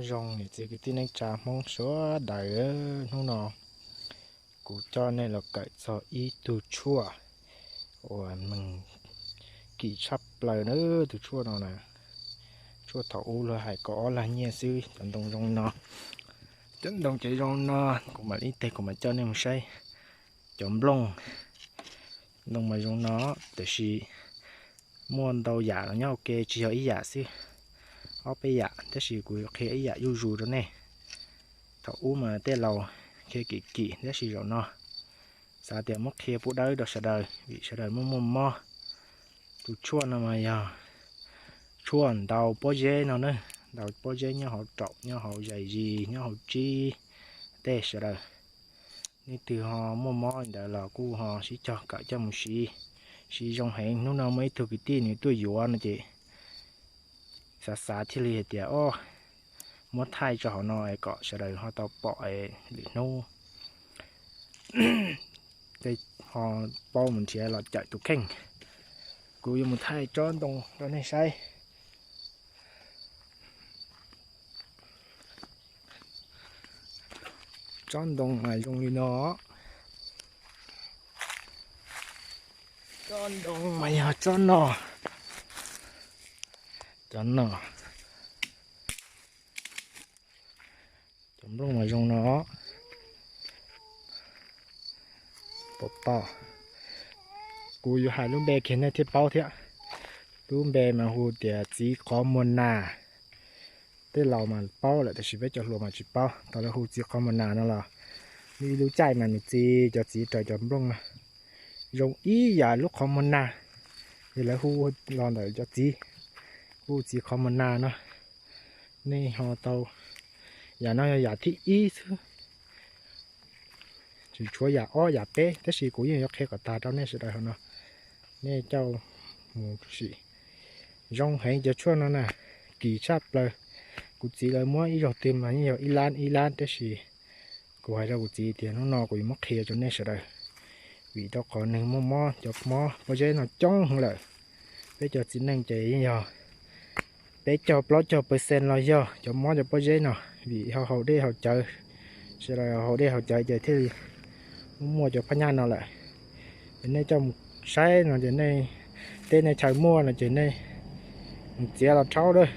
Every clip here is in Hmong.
Nyob zoo niam txiv kwv tij neej tsa Hmoob sawv daws, hnub no kuv coj nej los kawm txog ib tug tshuaj uas neeg kim tshaj plaws na. Tus tshuaj no na, tshuaj thaum ub luag hais kaum ob lag nyiaj xwb. Cov ntoo zoo no, cov ntoo ces zoo no, kuv mam li teg kuv mam coj nej mus saib cov nplooj. Ntoo mas zoo no, tiam sis muaj ntau yam los nyob ua ke, tsis yog ib yam xwb, ob peb yam, tab sis kuv yuav qhia ib yam zuj zus rau nej. Thaum ub mas tej laus qhia kim kim, tab sis zaum no xav tias muab qhia pub dawb rau sawv daws vim sawv daws muaj muaj mob. Tus tshuaj no mas yog tshuaj ntaus pob zeb no na, ntaus pob zeb nyob hauv raum, nyob hauv zais zis, nyob hauv tsib tej sawv daws. Nej twg ho muaj mob li ntawd los kuj ho sib cog kawm coj mus siv, siv zoo heev. Hnub no muaj ib tug kwv tij nws tuaj yuav no ces xav xav thiaj li hais tias, o, muab thaij tso hauv no es kom sawv daws ho tau pom lwm hnub tej ho paub mus nrhiav los cawm tus kheej. Kuv yuav mus thaij tsob ntoo rau nej saib. Tsob ntoo mas zoo li no. Tsob ntoo mas yog tsob no. Cov no, cov nplooj mas zoo no. Pom tau, kuv yuav hais lub npe kiag nej thiaj paub thiab. Lub npe mas hu tias txiv qhov muag nas. Tej laus mas paub lawm tab sis peb cov hluas mas tsis paub. Thaum lawv hu txiv qhov muag nas no los, ib lub caij mas nws txi cov txiv raws cov nplooj no zoo ib yam lub qhov muag nas, ces lawv hu los ntawm cov txiv, hu txiv qhov muag nas no. Nej ho tau, yam no yog yam thib ib xwb, tsis tshuav yam ob yam peb, tab sis kuv yeej yuav qhia kom tag rau nej sawv daws hauv no. Nej coj mus sim. Zoo heev cov tshuaj no na, kim tshaj plaws. Kuv txiv lawv muab ib zaug twg mas yeej yog ib lab ib lab, tab sis kuv hais rau kuv txiv tias hnub no kuv yuav muab qhia rau nej sawv daws, vim rau qhov neeg muaj mob, cov mob pob zeb no coob heev lawm. Peb cov txiv neej ces yeej yog peb caug plaub caug percent los yog cov mob cov pob zeb no, vim ho haus dej haus cawv, sawv daws haus dej haus cawv ces thiaj li muaj muaj cov phab nyaj no lawm. Ces nej coj mus saib no ces nej teb nej chaw muaj no ces nej mus txiav los rhaub lawm,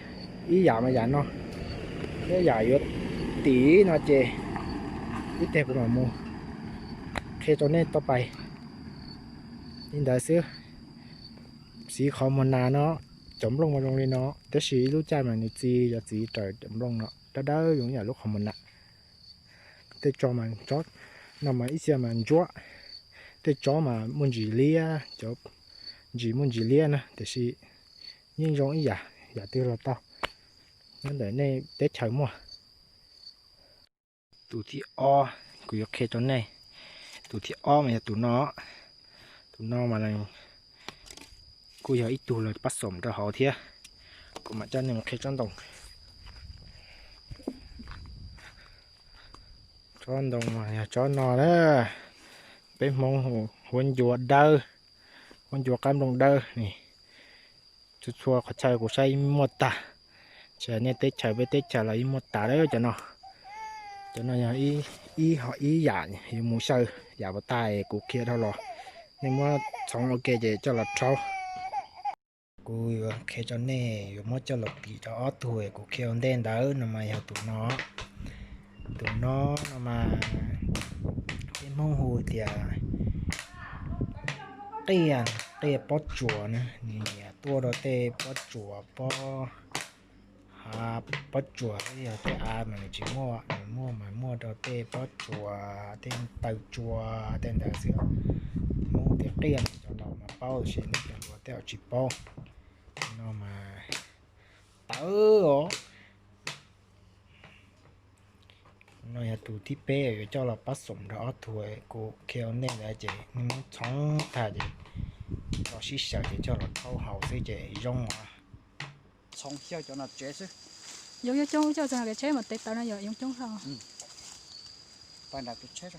ib yam mas yam no, ib yam yuav tim no ces ib teg kuv mam mus qhia rau nej tau pais li ntawd xwb. Txiv qhov muag nas no, cov nplooj mas zoo li no, tab sis ib lub caij mas nws txi cov txiv raws cov nplooj no dawb dawb zoo ib yam lub qhov muag nas. Tej tsob mas, tsob no mas ib txhia mas ntsuab, tej tsob mas muaj ntsis liab, cov ntsis muaj ntsis liab na, tiam sis yeej zoo ib yam, yam twg los tau, nyob ntawm nej teb chaws muaj. Tus thib ob kuv yuav qhia rau nej, tus thib ob mas yog tus no. Tus no mas kuj yog ib tug los pab xoom rau hauv thiab. Kuv mam coj nej mus qhia tsob ntoo. Tsob ntoo mas yog tsob no na, peb Hmoob hu huab ncua dawb, huab ncua qab nplooj dawb ni. Txhua txhua qhov chaw kuv saib muaj tag, tsis hais nej teb chaws peb teb chaws los yeej muaj tag lawm cov no. Cov no yog ib, ib ho ib yam yuav mus xyaw, yam puas tag kuv qhia dhau los, nej muab txhoov ua ke ces coj los rhaub. Kuv yuav qhia rau nej, yuav muab coj los tim rau ob tug kuv qhia ua ntej ntawd no mas yog tus no. Tus no no mas peb Hmoob hu tias qiaj, qiaj pob tsuas na, nws nyiam tuaj rau tej pob tsuas, pob, pob tsuas, yog tej av mas nws tsis muaj, nws muaj mas muaj rau tej pob tsuas, tej taw tsua, tej ntawd xwb. Hmoob tias qiaj, cov laus mas paub tab sis nej cov hluas tej zaum tsis paub. No mas tawv os. No yog tus thib peb, yuav coj los pab xoom rau ob tug kuv qhia ua ntej ntawd ces nej muab txhoov tag ces tso sib xyaw ces coj los rhaub haus xwb ces zoo os. Txhoov xyaw cov no tsev xwb. Yoov coob coob, wb coj txog kev tsheb mas tes taw no yog yoov coob dhau. Pais nram kev tsheb.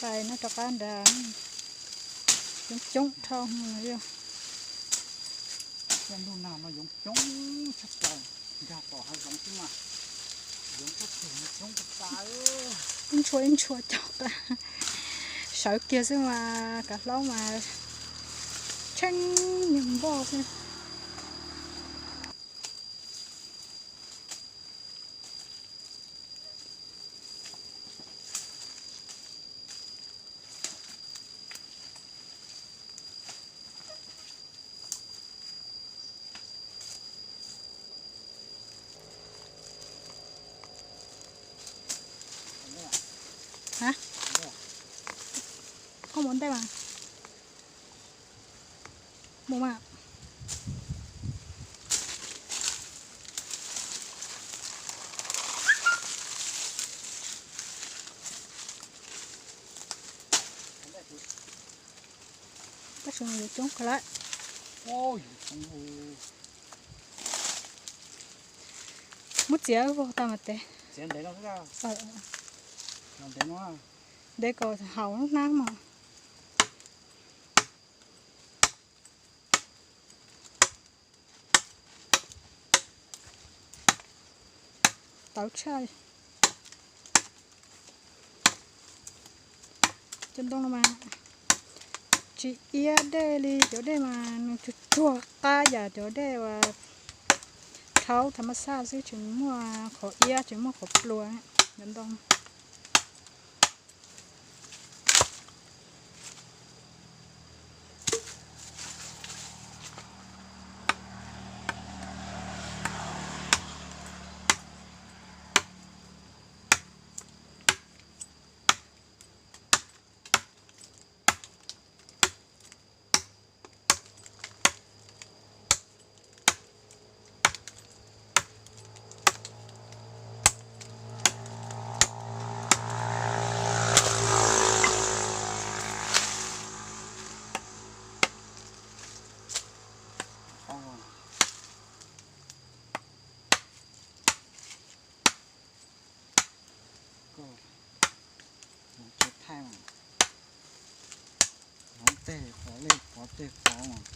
Pais no rov qab nrad, coob coob dhau. Ntuj nag no yoov coob tshaj plaws, nkag tom hav zoov xwb mas yoov tshaj plaws, yoov coob tshaj plaws. Ib ntshua ib ntshua cov qab sawv kiag xwb mas kav hlaub mas tsheej niag npoj xwb. Ha, koj mus ntej mas. Mus mas. Tab sis yuav coob kawg lawm. Muab txiav vog tau mas tev. Ntev kom haus lub hnab mog. Tawv tshaj. Cov ntoo no mas tsis iab dej li, cov dej mas nws tsuag tsuag qab yam cov dej uas thaub tha ma xaj xwb, tsis muaj qhov iab tsis muaj qhov plua cov ntoo. Thaij mas, hov tej qhov li qhov tej qhov mas,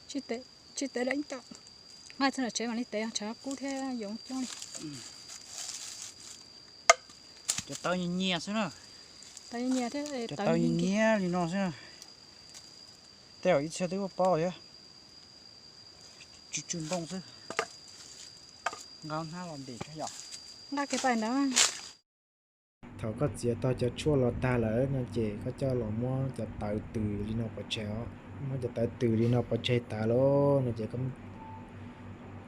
Tsis tev, tsis tev lawm ib tag. Nqa txog nram tsev mam li tev, tshav kub thiab yoov coob li. Cov tawv nyias nyias xwb na. Tawv nyias thiab, cov tawv nyias nyias li no xwb na. Tej zaum ib txhia twb muaj pob thiab. Tsw tsw ntoo xwb. Nqa hnab los ntim saib yom. Nqa kiag pais ntawd. Thaum koj txiav tau cov tshuaj los tag lawm no ces koj coj los muab cov tawv tws li no pov tseg os. Muab cov tawv tws li no pov tseg tas lawm no ces koj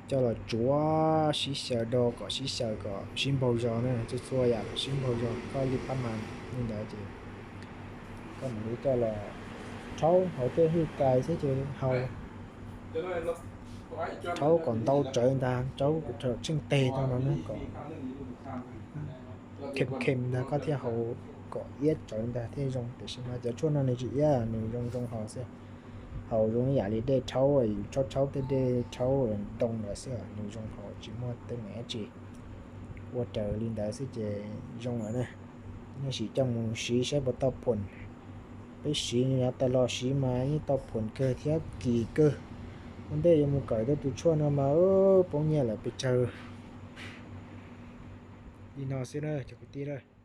coj los tsuav sib xyaw do kom sib xyaw kom sib npaug zog na, txhua txhua yam kom sib npaug zog, koj li pab mas li ntawd ces koj mam li coj los rhaub hauv tej hwj kais xwb ces haus, rhaub kom ntau tsawv ntag, rhaub kom tsheej teg tau no na, kom khem khem ntag koj thiaj haus kom iab tsawv ntag thiaj zoo. Tiam sis mas cov tshuaj no nws tsis iab, nws zoo zoo haus xwb. Haus zoo ib yam li dej rhaub, yus rhaub rhaub tej dej rhaub ntoo lawm xwb, nws zoo haus tsis muaj teeb meem dab tsi. Ua raws li ntawd xwb ces zoo lawm na. Nej sim coj mus siv saib puas tau phoom. Peb siv yav tas los siv mas yeej tau phoom kawg thiab kim kawg. Ua ntej yuav mus kawm tau tus tshuaj no mas poob nyiaj lawm pes tsawg. Li no xwb na cov kwv tij.